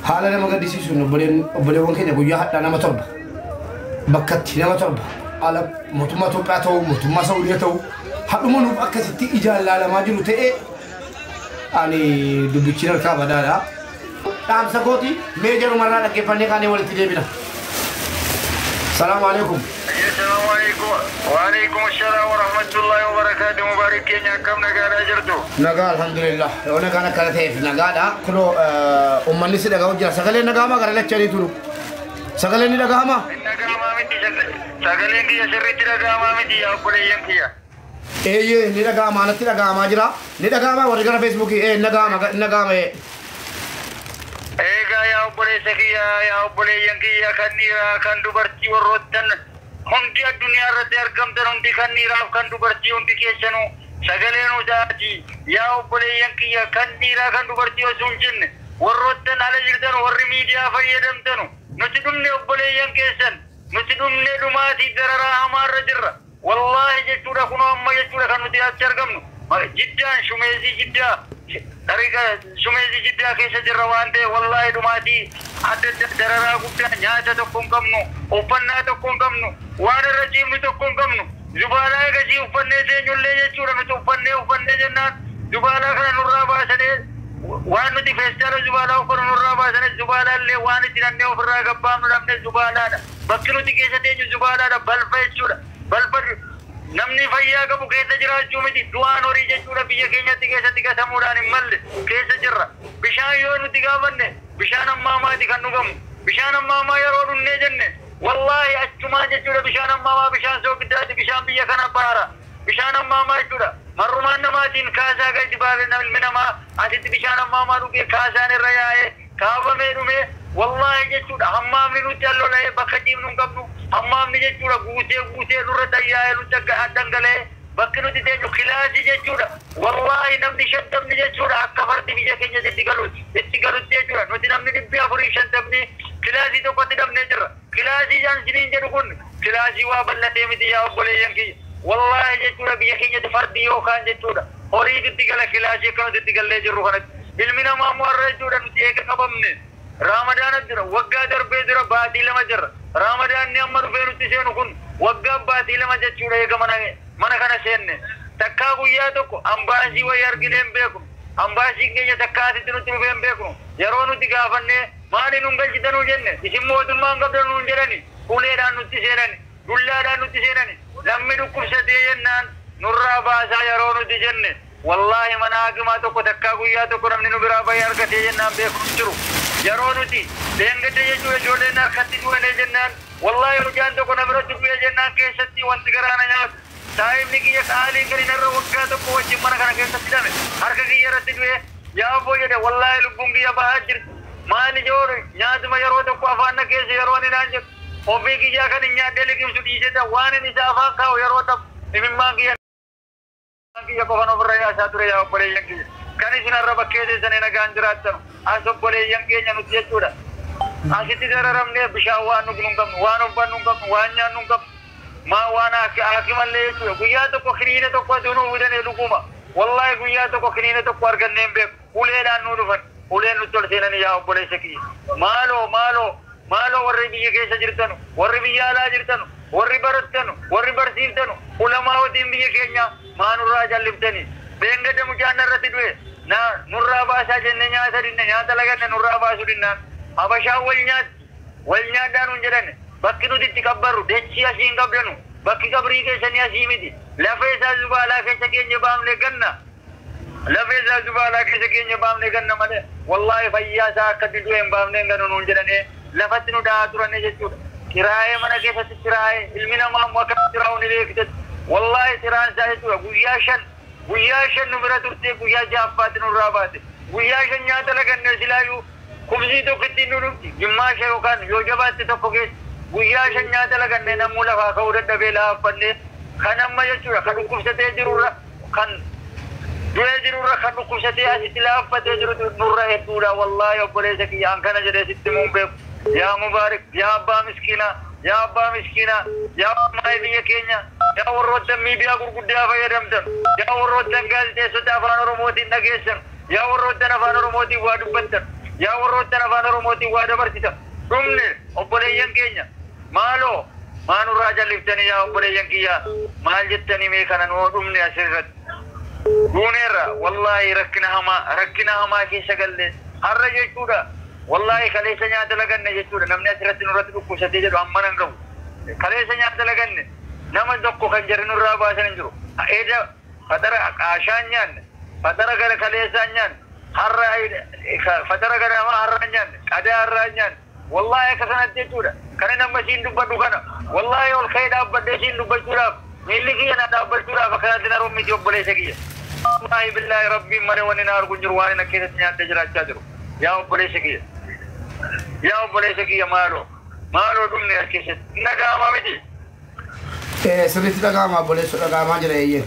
Haala nama gaddisiisuun obboleewwan keenya guyyaa hadhaa nama 7 bakkatti nama 7 haala mootummaa Itoophiyaa ta'uu mootummaa Saawudii ta'uu hadhuma nuuf akkasitti ijaan laalamaa jiru ta'ee ani dubbichi harkaa badaadha. Dhaamsa kooti mee jarumarraa dhaggeeffannee kaanee walitti deebina. Salaamu alaikum. Assalamu alaikum. Wa alaikum assalam wa rahmatullahi wa barakatuh. Mubarak keenya akkam nagaadhaa jirtu? Nagaa alhamdulillah. Yoo nagaan akkana ta'eef nagaadha. Kunoo uummanni si dhaga'u jira. Sagaleen naga'amaa gara lachanii turu. Sagaleen ni dhaga'amaa? Dhaga'amaa miti. Sagaleen kiyya sirriitti dhaga'amaa miti yaa obboleeyyan kiyya. Eeyyee ni dhaga'amaa natti dhaga'amaa jira. Ni dhaga'amaa warri gara Feesbuukii ee naga'ama naga'ama ee. Eegaa yaa obboleessa kiyya yaa obboleeyyan kiyya kan dhiiraa kan dubartii warroottan hundi addunyaa irratti argamtan hundi kan dhiiraaf kan dubartii hundi keessanuu sagalee nu taati yaa obboleeyyan kiyya kan dhiiraa kan dubartii osoo hin jenne warroottan ala jirtan warri miidiyaa fayyadamtanu nuti dhumne obboleeyyan keessan nuti dhumne dhumaatii dararaa hamaarra jirra wallaahi jechuudha kunoo amma jechuudha kan nuti achi argamnu jiddaan shumeezii jiddaa tariqa shumeezii jiddaa keessa jirra waan ta'e wallaahi dhumaatii adda adda dararaa guddaa nyaata tokko hin qabnu uffannaa tokko hin qabnu waan irra ciifnu tokko hin qabnu zubaalaa egasii uffannee seenyullee jechuudha nuti uffannee uffannee jennaan zubaalaa kana nurraa baasanii waan nuti feestaala zubaalaa uffannu nurraa baasanii zubaalaallee waan itti nannee ofirraa gabbaafnu dhabne zubaalaadha bakki nuti keessa teenyu zubaalaadha balfa jechuudha balfa namni fayyaa qabu keessa jiraachuu miti du'aan horii jechuudha biyya keenyatti keessatti gatamuudhaan hin malle keessa jirra bishaan yoo nuti gaafanne bishaan ammaamaati kan dhugamu bishaan ammaamaa yeroo dhunnee jenne wallaahi achumaa jechuudha bishaan ammaamaa bishaan soogiddaati bishaan biyya kana baara bishaan ammaamaa jechuudha marrumaan namaatiin kaasaa gadi baafee ilmi namaa asitti bishaan ammaamaa dhugee kaasaan irra yaa'ee kaafamee dhumee wallaahi jechuudha hammaamni nutti allola'ee bakka ciifnu hin qabnu hammaamni jechuudha guutee guutee nurra dayyaa'ee nutti dhangala'ee bakki nuti teenyu kilaasii jechuudha wallaahi namni 50 jechuudha akka fardi biyya keenya itti galu itti galutti jechuudha nuti namni 450 kilaasii tokkotti dhabnee jirra kilaasii jaan isiniin jedhu kun kilaasii waa bal'atee miti yaa obboleeyyan kiyya wallaahi jechuudha biyya keenyatti fardi yookaan jechuudha horiitu itti gala kilaasii akka nuti itti gallee jirru kanatti ilmi namaa immoo har'a jechuudha nuti eega qabamne Ramadaana jira waggaa darbee jira baatii 2 jira Ramadaanni amma dhufee nutti seenu kun waggaa baatii 2 jechuudha eega mana kana seenne takkaa guyyaa tokko ambaasii wayii arginee hin beeknu ambaasiin keenya takkaa asitti nutti dhufee hin beeknu yeroo nuti gaafannee maali nun galchitanuu jenne isin mootummaa hin qabdan nuun jedhani uleedhaan nutti seenani dullaadhaan nutti seenani namni dhukkubsatee jennaan nurraa baasaa yeroo nuti jenne wallaahi mana hakimaa tokko takkaa guyyaa tokko namni nu biraa bahee argatee jennaan beeku hin jiru yeroo nuti deengate jechuudha ijoolleen harkatti du'anii jennaan wallaahi mucaan tokko na biratti du'ee jennaan keessatti wanti garaana nyaatu saahibni kiyya qaaliin gadi narra waggaa tokko wajjin mana kana keessatti hidhame harka kiyya irratti du'ee yaa abboo jedhe wallaahi lubbuun kiyya bahaa jirti maali joor nyaatuma yeroo tokko afaan na keessa yeroo ani naan jedhu ofii kiyyaa kan hin nyaadhee liqimsu dhiisee waan inni isa afaan kaa'u yeroo dhabu imimmaan kiyya qofan ofirra yaasaa ture yaa obboleeyyan kiyya kan isin har'a bakkee teessanii nagaan jiraattan as obboleeyyan keenya nuti jechuudha asitti dararamnee bishaan waan dhugnu hin qabnu waan uffannu hin qabnu waan nyaannu hin qabnu maa waan haakimallee jechuudha guyyaa tokko kiniina tokko aduu nuu fidanii dhuguma wallaahi guyyaa tokko kiniina tokko argannee hin beeku uleedhaan nuu dhufan uleen nutti ol seenanii yaa obboleessa kiyya maaloo maaloo maaloo warri biyya keessa jirtanu warri biyya alaa jirtanu warri barattanu warri barsiiftanu ulamaa watiin biyya keenya maa nurraa jalliftanii beengada mucaan irratti du'e na nurraa baasaa jenne nyaata dinne nyaata laganne nurraa baasuu dinnaan habashaan wal nyaatti wal nyaadhaa nuun jedhane bakki nuti itti qabbarru dachii asii hin qabdanu bakki qabrii keessanii asii miti lafee isaa zubaalaa keessa keenya baafne ganna lafee isaa zubaalaa keessa keenya baafne ganna malee wallaahi fayyaa isaa akka du'e hin baafne hin ganu nuun jedhane lafatti nu dhahaa turanne jechuudha kiraayee mana keessatti kiraayee ilmi namaa immoo akka kiraa'u ni beektetti wallaahi kiraan isaa jechuudha guyyaa 5 nu bira turtee guyyaa 6ffaatti nurraa baate guyyaa 5 nyaata laganne silaayyuu kubzii tokko ittiin nu dhufti gimmaasha yookaan yoo jabaatte tokko keessa guyyaa 5 nyaata laganne namuu lafaa ka'uu dadhabee laaffanne kan amma jechuudha kan dhukkubsatee jirurra kan du'ee jirurra kan dhukkubsatee asitti laaffatee jirutu nurra hedduudha wallaahi obboleessa kiyya an kana jedhee sitti himuun beeku yaa Mubaarik yaa abbaa miskiinaa yaa abbaa miskiinaa yaa maayii biyya keenya yaa warroottan miidiyaa gurguddaa fayyadamtan yaa warroottan gaazexeessota afaan Oromootiin dhageessan yaa warroottan afaan Oromootiin waa dubbattan Yaa warroottan afaan Oromootiin waa dabarsita. Dhumne obboleeyyan keenya. Maaloo maanurraa jalliftanii yaa obboleeyyan kiyya maal jettanii mee kana nuu dhumne asirratti. Duuneerra wallaahi rakkina hamaa keessa galle har'a jechuudha. Wallaahi kaleessa nyaata laganne jechuudha. Namni asirratti nurratti dhukkubsatee jedhu amma nan gahu. Kaleessa nyaata laganne nama tokko kan jarri nurraa baasan hin jiru. Eeda fatara qaashaan nyaanne, fatara gara kaleessaan nyaanne, har'a fatara gara namaa har'a nyaanne, qadaa har'a nyaanne. Wallaahi akka kanatti jechuudha. Kana nama siin dubbadhu kana. Wallaahi ol ka'ee dhaabbadhee siin dubbachuudhaaf miilli kiyya na dhaabbachuudhaaf akkanatti na rommiti obboleessa kiyya. Wallaahi billaahi rabbiin malee wanni na argu hin jiru waan inni keessatti nyaattee jiraachaa jiru. Yaa obboleessa kiyya. Yaa obboleessa kiyya maaloo. Maaloo dhumne as keessatti. Dhaga'amaa miti. Sirriitti dhaga'ama obboleessa dhaga'amaa jira eeyyee.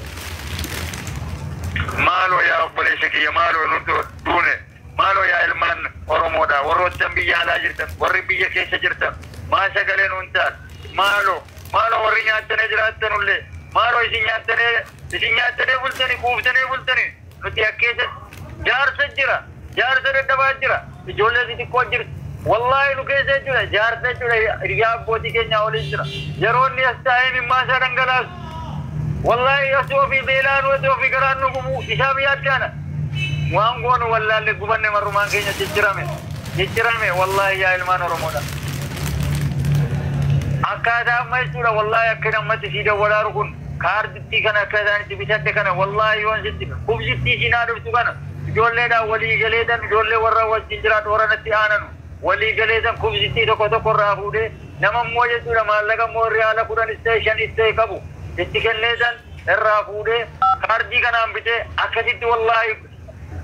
Maaloo yaa obboleessa kiyya maaloo nuti duune. Maaloo yaa ilmaan Oromoodha. Warroottan biyya alaa jirtan warri biyya keessa jirtan maa sagalee nuun ta'an. Maaloo maaloo warri nyaattanii jiraattanullee maaloo isin nyaattanii bultanii kuuftanii bultanii nuti as keessatti jaarsa jira jaarsa dadhabaa jira ijoollee xixiqqoo jirti. Wallaahi nu keessa jechuudha jaarsa jechuudha hiriyaa abbootii keenyaa olii jira. Yeroo inni as taa'ee mimmaa isaa dhangalaasu. Wallaahi asii ofii beelaan asii ofii garaan nu gubu isaaf yaaddaana. Waan goonu wallaalle gubanne marrumaan keenya jijjiirame. Jijjiirame wallaahi yaa ilmaan Oromoodha. Akkaataa amma jechuudha wallaahi akka nammatti sii dawwalaaru kun kaardittii kana akka isaan itti bitadhe kana wallaahi yoon sitti kubsittii siinaa dhuftu kana ijoolleedhaan walii galeetan ijoollee warra wajjin jiraatu warra natti aananu walii galeetan kubsittii tokko tokko irraa fuudhee nama immoo jechuudha maallaqa immoo riyaala 10 ta'e 5 ta'e qabu itti kenneetan irraa fuudhee kaardii kanaan bitee akkasitti wallaahi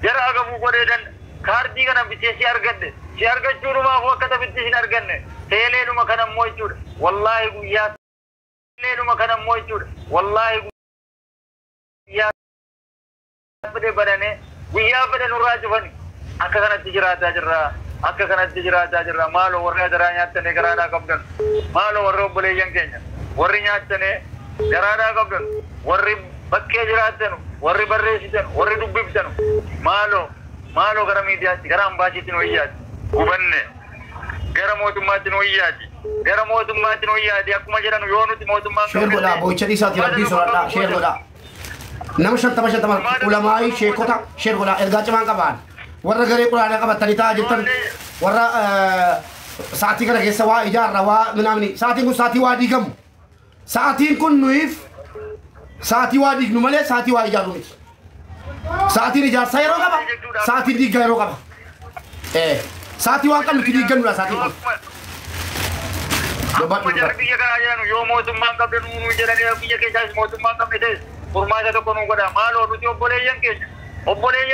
jara agabuu godheetan kaardii kana bitee si argadhe si argachuudhumaafuu akka taphatti sin arganne teeleedhuma kana immoo jechuudha wallaahi guyyaa teeleedhuma kana immoo jechuudha wallaahi guyyaa fedhe banane guyyaa fedhe nurraa cufani akka kanatti jiraataa jirra akka kanatti jiraataa jirra maaloo warri adaraa nyaattanii garaadhaa qabdan maaloo warri obboleeyyan keenya warri nyaattanii garaadhaa qabdan warri bakkee jiraattan warri barreessitan warri dubbiftan maaloo maaloo gara miidiyaatti gara ambaasiitti nu iyyaati gubanne gara mootummaatti nu iyyaati gara mootummaatti nu iyyaati akkuma jedhan yoo nuti mootummaan Sheer godhaa boo'icha dhiisaati rabbii soraadhaa sheer godhaa. Nama 50 ulamaayii sheekota sheer godhaa ergaa cimaan qabaan warra garee quraanaa qabatanii taa'aa jirtan warra sa'aatii kana keessa waa ijaarra waa minaamni sa'aatiin kun sa'aatii waa diigamu sa'aatiin kun nuyiif sa'aatii waa diignu malee sa'aatii waa ijaarru miti. Sa'aatiin ijaarsaa yeroo qaba sa'aatiin diigaa yeroo qaba. Sa'aatii waan qabnu itti diiggannudha sa'aatiin kun. Akkuma jarri biyya kanaa jedhan yoo mootummaan qabde nuu jedhanii biyya keessaas mootummaan qabne ta'es furmaata tokko nuu godha. Maaloo nuti obboleeyyan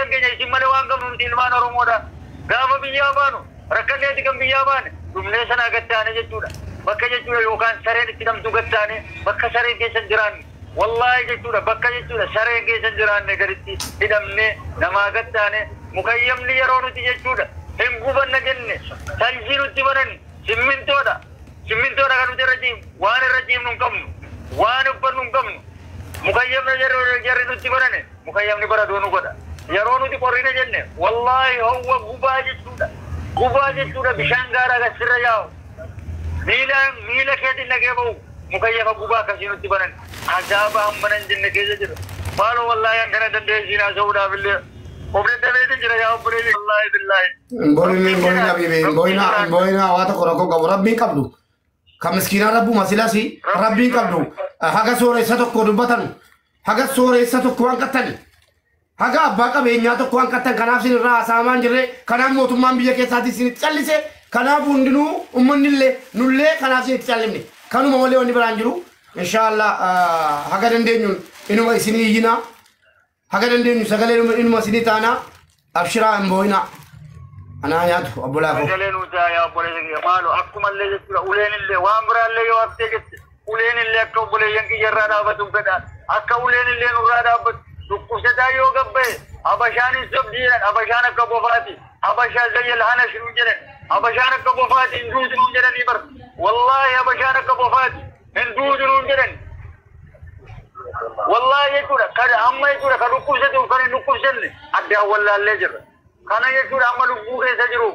keenya isin malee waan qabnu nuti ilmaan Oromoodha. Gaafa biyyaa baanu rakkanneeti kan biyyaa baane dhumnee sanaa gattaane jechuudha. Bakka jechuudha yookaan sareen itti dhamtu gattaane bakka sareen keessa hin jiraanne wallaahi jechuudha bakka jechuudha sareen keessa hin jiraanne gaditti hidhamnee namaa gattaane mukayyamni yeroo nuti jechuudha hin gubanna jenne saljii nutti banan simmintoodha. Simmintoodha kan nuti irra ciimnu waan irra ciimnu hin qabnu waan uffannu hin qabnu mukayyamni jarri nutti banane mukayyamni bara doonuu godha. Yeroo nuti qorrina jenne wallaahi hawwa gubaa jechuudha bishaan gaaraa gasirra yaa'u miila keetiin nagee ba'u mukayyafa gubaa akkasii nutti banan azaaba hammanan jenne keessa jira. Maaloo wallaahi akkana dandeessiin haasa'uudhaaf illee of dadhabeetiin jira yaa obboleeyyi wallaahi billaahi. Hin habiibi hin booyina waa tokko rakkoo qabu rabbiin qabdu. Kan miskiinaa rabbuma silas rabbiin qabdu haga sooressa tokko dubbatan haga sooressa tokko waan qattani haga abbaa qabeenyaa tokko waan qattan kanaaf sin irraa haasa'amaa hin jirre kanaaf mootummaan biyya keessaatii sin itti callise kanaaf hundinuu uummanni illee nullee kanaaf sin itti callifne kanuma malee wanni biraan jiru inshaallah haga dandeenyuun inuma isinii iyyinaa haga dandeenyu sagalee inuma isinii taanaa abshiraa hin booyinaa. Anaa nyaatu obbolaa koo. Sagalee nuu ta'a yaa obboleessa kiyya maaloo akkumallee jechuudha uleen illee waan biraallee yoo haftee jette uleen illee akka obboleeyyan kiyya irraa dhaabatu fedha akka uleen illee nurraa dhaabbatu dhukkubsataa yoo gabba'e habashaan hin sobdi jedhan habashaan akka bofaati habashaa zayyal hanash nuu jedhan habashaan akka bofaati hin duutu nuu jedhanii bar wallaahi habashaan akka bofaati hin duutu nuu jedhan wallaahi jechuudha kan amma jechuudha kan dhukkubsatuuf kan hin dhukkubsanne addaan wallaallee jirra. Kana jechuudha amma lubbuu keessa jiru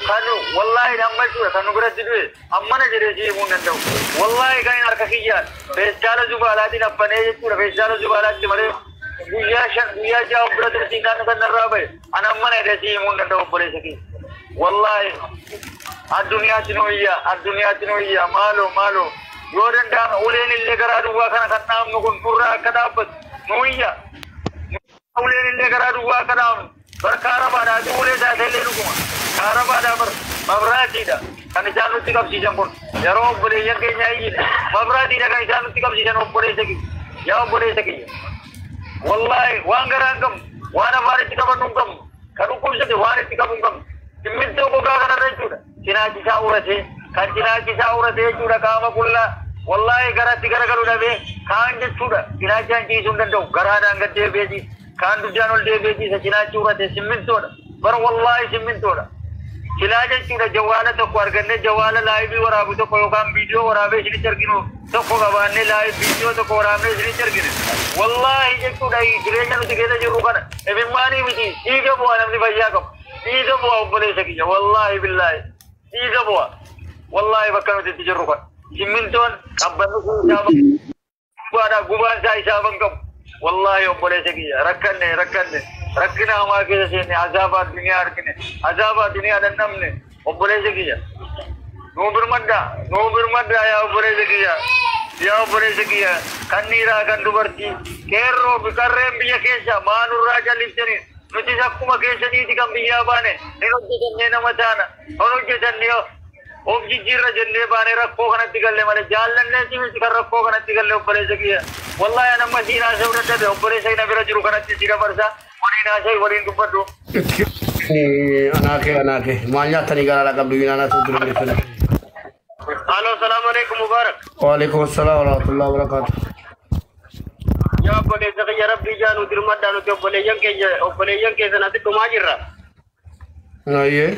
kan wallaahi amma jechuudha kan nu biratti du'e ammana jedhee si himuu hin danda'u. Wallaahi kan harka kiyyaan feestaala zubaalaatiin affanee jechuudha feestaala zubaalaatti malee guyyaa 5 guyyaa 6 bira turtiin kan kan narraa bahe ana ammana jedhee si himuu hin danda'u obboleessa kiyya. Wallaahi addunyaatti nu iyya addunyaatti nu iyya maaloo maaloo yoo danda'ame uleen illee garaa duwwaa kana kan dhaabnu kun nurraa akka dhaabbatu nu iyya. Uleen illee garaa duwwaa akka dhaabnu bar kaarabaadhaa ulee taatee illee dhuguma kaarabaadhaa bar mabraatiidha kan isaan nutti qabsiisan kun yeroo obboleeyyan keenya iyyine mabraatiidha kan isaan nutti qabsiisan obboleessa kiyya yaa obboleessa kiyya. Wallaahi waan garaa hin qabnu waan afaan itti qabannu hin qabnu kan dhukkubsate waan itti qabu hin qabnu simmintoo gogaa kanarra jechuudha cinaachisaa uratee kan cinaachisaa uratee jechuudha qaama qullaa wallaahi garatti garagalu dhabee kaan jechuudha cinaachaan ciisuu hin danda'u garaadhaan gad deebi'ee ciisa kaan dugdaan ol deebi'ee ciisa cinaachi urate simmintoodha bara wallaahi simmintoodha. Silaa jechuudha jawaala tokko argannee jawaala laayivii waraabu tokko yookaan viidiyoo waraabee isinitti arginu tokko qabaannee laayiv viidiyoo tokko waraabnee isinitti argine. Wallaahi jechuudha jireenya nuti keessa jirru kana imimmaanii miti dhiiga bu'aa namni fayyaa qabu. Dhiiga bu'aa obboleessa kiyya wallaahi billaahi dhiiga bu'aa wallaahi bakka nuti itti jirru kana. Simmintoon qabbanni kun isaaba gubaadha gubaan isaa isaaban qabu. Wallaahi obboleessa kiyya rakkanne rakkanne rakkina hamaa keessa seenne azaaba addunyaa argine azaaba addunyaa dhandhamne obboleessa kiyya. Nuu birmaddaa nuu birmaddaa yaa obboleessa kiyya yaa obboleessa kiyya kan dhiiraa kan dubartii qeerroo fi qarreen biyya keessa maalurraa calliftanii nutis akkuma keessaniiti kan biyyaa baane hin hojjetannee nama taana hin hojjetannee of jijjiirra jennee baanee rakkoo kanatti galle malee jaallannee si kan rakkoo kanatti galle obboleessa kiyya. Wallaahi ani amma siin haasa'uu dadhabe obboleessa na bira jiru kanatti si dabarsa waliin haasa'e waliin dubbadhu. Anaa kee anaa kee maal nyaatanii garaadhaa qabdu yinaanaa tuutu dandeessanii. Alo salaamu alaikum Mubarak. Waalaikum assalaam warahmatullahi wabarakatuh. Yaa obboleessa kiyya rabbii jaa nu dirmadhaa nuti obboleeyyan keenya obboleeyyan keessan asitti dhumaa jirra. Ayyee.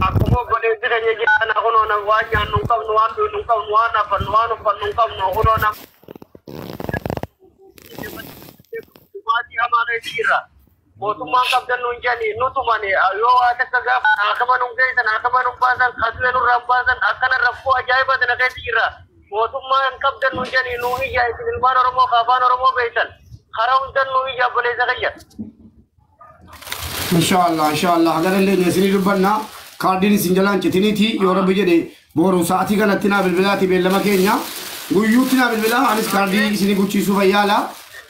Akkuma obboleessi keenya jedhan kunoo nam waan nyaannu hin qabnu waan dhugnu hin qabnu waan afannu waan uffannu hin qabnu kunoo nam dhumaatii hamaa keessa jirra. Mootummaan qabdan nuun jedhani nu tumani yoo waa takka gaafa haakama nuun geessan haakama nuun baasan qaslee nurraa hin baasan akkana rakkoo ajaa'iba sana keessa jirra. Mootummaan qabdan nuun jedhani nuu iyya isin ilmaan Oromoo ka afaan Oromoo beektan karaa hundan nuu iyya obboleessa kiyya. Inshaallah inshaallah haga dandeenye isinii dubbanna kaardiin isin jalaan citiniiti yoo rabbi jedhe boru sa'aatii kanatti naa bilbilaati beellama keenya guyyuutti naa bilbilaa anis kaardii isinii guchiisuu fayyaala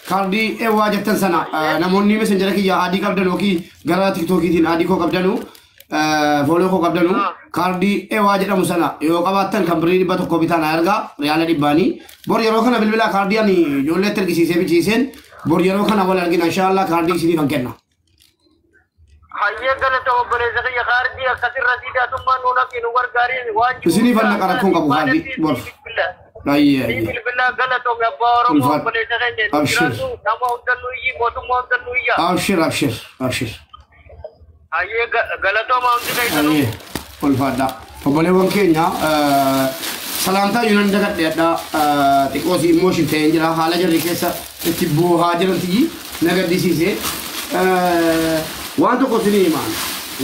kaardii eewwaa jettan sana namoonni messenjera kiyya adii qabdan yookiin gara tiktookiitiin adii koo qabdanu fooloo koo qabdanu kaardii eewwaa jedhamu sana yoo qabaattan kan birrii 100 bitaa naa ergaa riyaala 100 bor yeroo kana bilbilaa kaardii ani ijoolleetti ergisiisee bichiiseen bor yeroo kana wal argina inshaallah kaardii isinii kan kenna. Hayyee galata obboleessa kiyya kaardii akkasirra siidaa tummaan nuun akka nu gargaariin waan jiru. Isinii fanna qarakkoon qabu kaardii bor. Ayyee ayyee. Bilbilaa galatoome abbaa Oromoo Ulfaat. obboleessa keenya nu Abshir. jiraatu nama hundannu iyyi mootummaa hundannu iyya. Abshir abshir abshir. Hayyee galatooma hundi keessanuu. Ayyee ulfaadha. Obboleewwan keenya salaamtaa yuunan dagadhe addaa xiqqoos immoo ta'een jira haala jarri keessa itti boohaa jiran tiyyi na gaddisiise. Waan tokko isinii himaan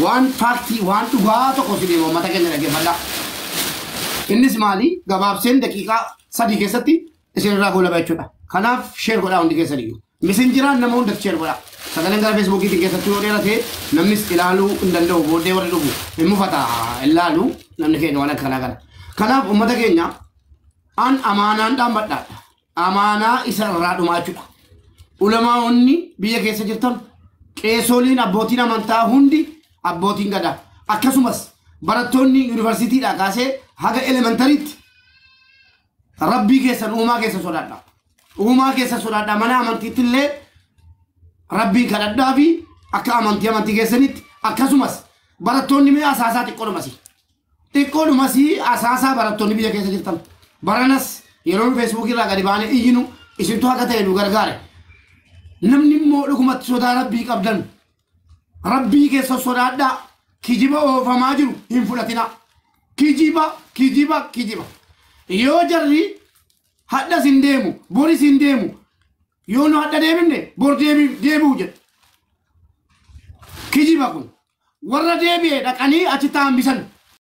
waan faaktii waan dhugaa tokko isinii hima uummata keenya dhaggeeffadhaa. Innis maali gabaabseen daqiiqaa 3 keessatti isinirraa goolaba jechuudha. Kanaaf sheer godhaa hundi keessaniyyuu. Misinjiraan nama hundatti sheer godhaa. Sagaleen gara feesbuukiitiin keessattuu yoo dheerate namnis ilaaluu hin danda'u booddee warri dhufu hin mufata ilaalu namni keenya waan akkanaa kana. Kanaaf uummata keenya an amaanaan dhaabbadhaadha. Amaanaa isa irraa dhumaa jechuudha. Ulamaa'onni biyya keessa jirtan qeesoliin abbootiin amantaa hundi abbootiin gadaa akkasumas barattoonni yuunivarsiitiidhaa kaasee haga elementariitti rabbii keessan uumaa keessa sodaadha. Uumaa keessa sodaadha mana amantiitti illee rabbiin kadhadhaa fi akka amantii amantii keessanitti akkasumas barattoonni mee asaasaa xiqqoodhumasi. Xiqqoodhumasi asaasaa barattoonni biyya keessa jirtan. Baranas yeroo nu feesbuukii irraa gadi baanee iyyinu isintu akka ta'e nu gargaare. Namni immoo dhugumatti sodaa rabbii qabdan rabbii keessa sodaadhaa kijiba oofamaa jiru hin fudhatinaa. Kijiba kijiba kijiba. Yoo jarri hadhas hin deemu boris hin deemu yoo nu hadha deebinne bor deebi'u jedhu. Kijiba kun warra deebi'e dhaqanii achitti hambisan.